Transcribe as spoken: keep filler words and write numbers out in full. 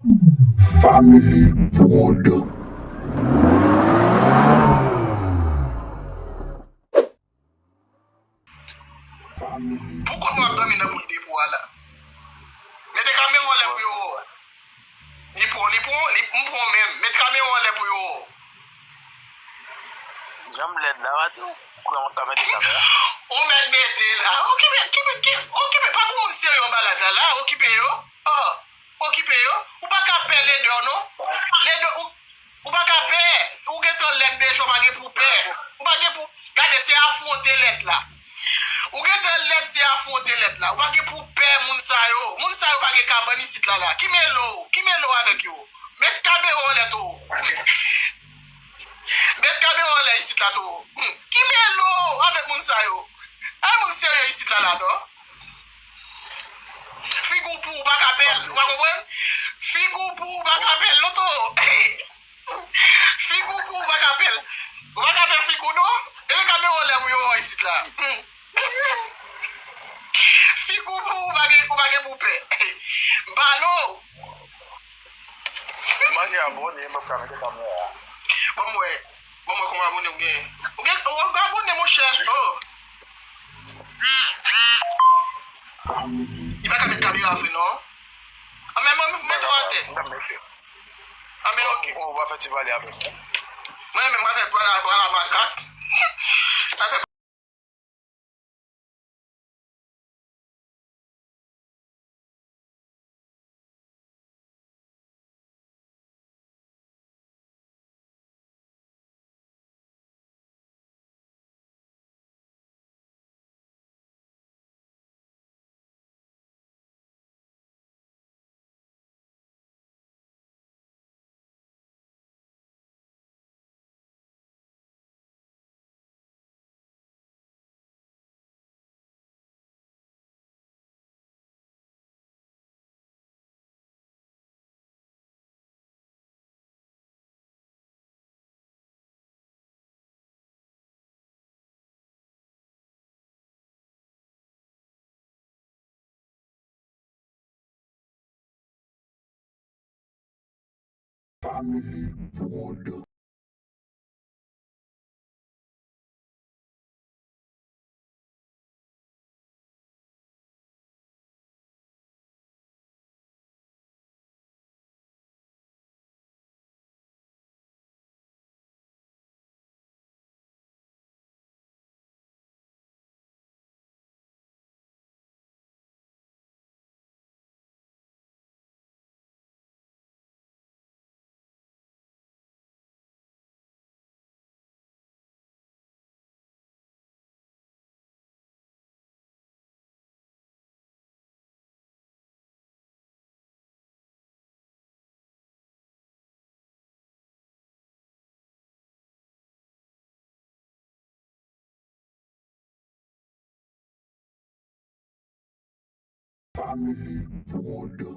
Family Prod. Poukont mwen ap dòmi nan boul depo a la. Mete kamera anlè pou yo wè w. Li pran, li pran, li, m pran menm. Mete kamera anlè pou yo wè w. Jan m lèd la, w a di w kwè mwen ka mete kamera? Ou mèt mete la. Okipe, kipe, ki, okipe. Pa gon moun serye anba live la, la. Okipe yo. Oh. Okipe yo. Ou pa ka pè ledè w non. Ledè, ou, ou pa ka pè. Ou gentan lèd deja, ou pa gen pou pè. Ou pa gen pou, gade, se afwonte lèd la. Ou gentan lèd, se afwonte lèd la. Ou pa gen pou pè moun sa yo. Moun sa yo pa gen kabann isit la, la. Ki mele w? Ki mele w avèk yo? Met kamera w lèd ou. Met kamera w lèd isit la tou. Ki mele w avèk moun sa yo? Ay, moun serye isit la, la, non? Figi w pou ou pa ka pè l, ou pa konprann? Figi w pou ou pa ka pè l, non, tou. Figi w pou ou pa ka pè l. Ou pa ka pè figi w, non? E kamera w lèd pou yo wè isit la. Figi w pou ou pa gen, ou pa gen pou pè. Balo. Manje abòne, m ap ka mete kamera a. Ban m wè. Ban m wè konbyen abòne w gen. Ou gen, ou gen abòne, monchè. Oh. Li pa ka met kamera vre, non. An, men mwen, mete w atè. An, men ok. Ou va fè ti pale avè m. Mwen menm, mwen fè pale, pale makak. Mwen fè Family Prod. Family Prod.